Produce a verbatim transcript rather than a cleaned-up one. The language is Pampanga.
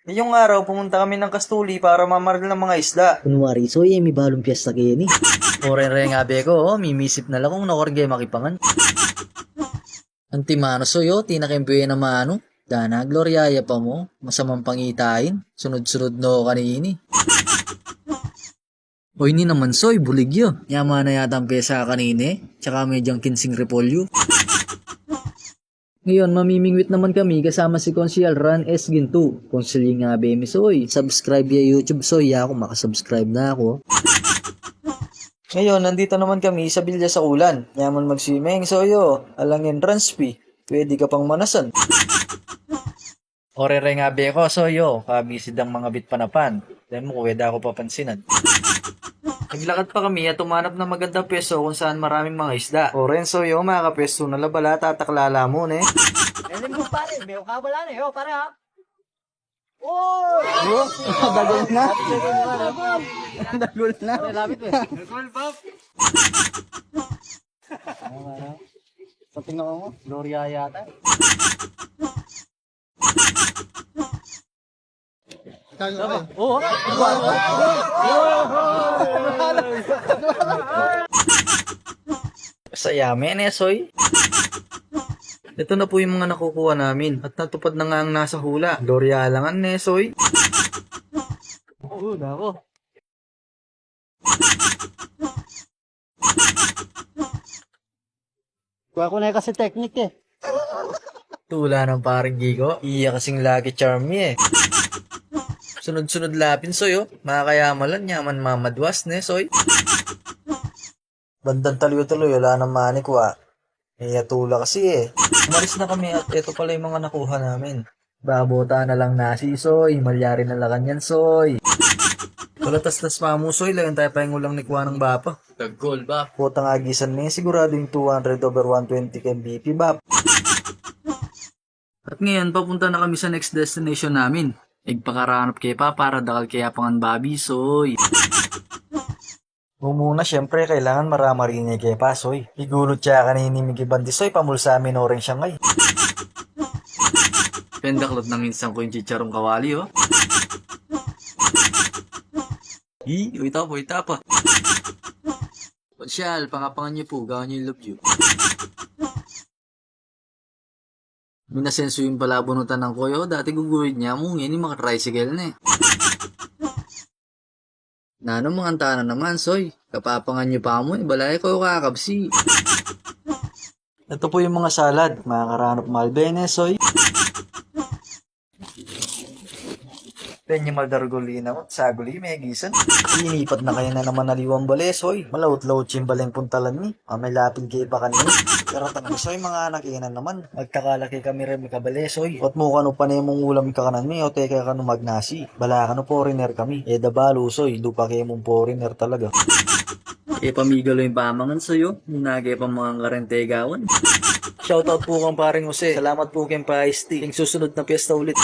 Ngayong araw, pumunta kami ng Kastuli para mamaril ng mga isda. Kunwari, Soy, e mi balung piyesta keni. O reng abe ku, o, mimisip na la kung nuan ke makipangan. Antimanu, Soy, o, atin na keng buena manu. Dana, Gloria, ya pa mu, masamang pangitain. Sunod-sunod no kanini. O ini naman, Soy, bulig ya. Yaman na yatang pesa kanini, tsaka medyang kinsing repolyo. Ngayon, mamimingwit naman kami kasama si Konsehal Ran S. Ginto. Konsehal ya, abe mi, Soy. Subscribe ya YouTube, Soy. Yaku, makasubscribe na ku. Ngayon, nandito naman kami sa Villa Sakulan. Yaman mag-swimming, Soy, o. Alang entrance fee. Pwede ka pang manasan. O reng abe ku, Soy, o, kabisi dang mangabit panapan. Deng mu ku, e da ku papansinan. Naglakad pa kami at humanap ng magandang pwesto kung saan maraming mga isda. O ren, Soy, o, makapwesto na la bala, tatakla la mu, ne? Galing mo, pare. Meron ka bala, ne? O, pare, ha? O! Dagol na. Dagol na. Lapit, e. Dagol, Bob. Ano, ano? Sa tingin mo, Gloria yata. Kaya, o. Saya me, ne, Soy? Ito na po yung mga nakukuha namin. At natupad na nga ang nasa hula. Gloria alangan, ne, Soy? O, nako. Kuha ku na kasi teknik, e. Tula ng paring Gigo. Iya kasing Lucky Charm ya, e. Sunod-sunod la pin, Soy, o. Makakayamalan, yaman mamadwas, ne, Soy? Bandang taliwa tuloy, ala nang manikwa. Iya tula kasi, e. Umalis na kami at eto pala yung mga nakuha namin. Babota na lang nasi, Soy. Malyari na la kanyan, Soy. Kalatastas pa mu, Soy. Layan taya pa ing ulang nikwa nang bapa. Dagol, Bap. Potang agisan me, sigurado yung two hundred over one twenty keng B P, Bap. At ngayon, papunta na kami sa next destination namin. Igpakaranap ke pa para dakal ke apangan babi, Soy. Mumuna, siyempre, kailangan maramari ne ke pa, Soy. Igulut ya kanini migibandi, Soy, pamulsa mi no reng Shanghai. Pendaklot nang insan ku yung chicharong kawali, o. Hi, uy, tapa, uy, tapa. Pasyal, pangapangan yu pu, gawan yu yung love you. Minasenso yung palabunutan nang koyo, dati guguhit ne mu, ngeni makatricycle ne. Nanu, manganta na naman, Soy. Kapapangan yu pa mu, e. Balaye kayu kakabsi. Ito po yung mga salad. Makakaranap malbe ne, Soy. Penye maldargul ina, saguli, megisan. Inipat na kaya na naman aliwang bale, Soy. Malaut-laut yung baleng puntalan ni. Mamay lapin ke pa kanini. Karatang na, Soy, mga anak ina naman. Magtakala ke kami ren mikabale, Soy. Ot mu kanu pane mung ulam kakanan mi, o teka kanu magnasi. Bala kanu foreigner kami. E da balu, Soy, dupa ke mung foreigner talaga. E pa migalo yung pamangan, Soy, o. Nage pa mangan ka ren tegawan. Shoutout po kang paring Jose. Salamat po keng pa-ice tea. King susunod na piyesta ulit.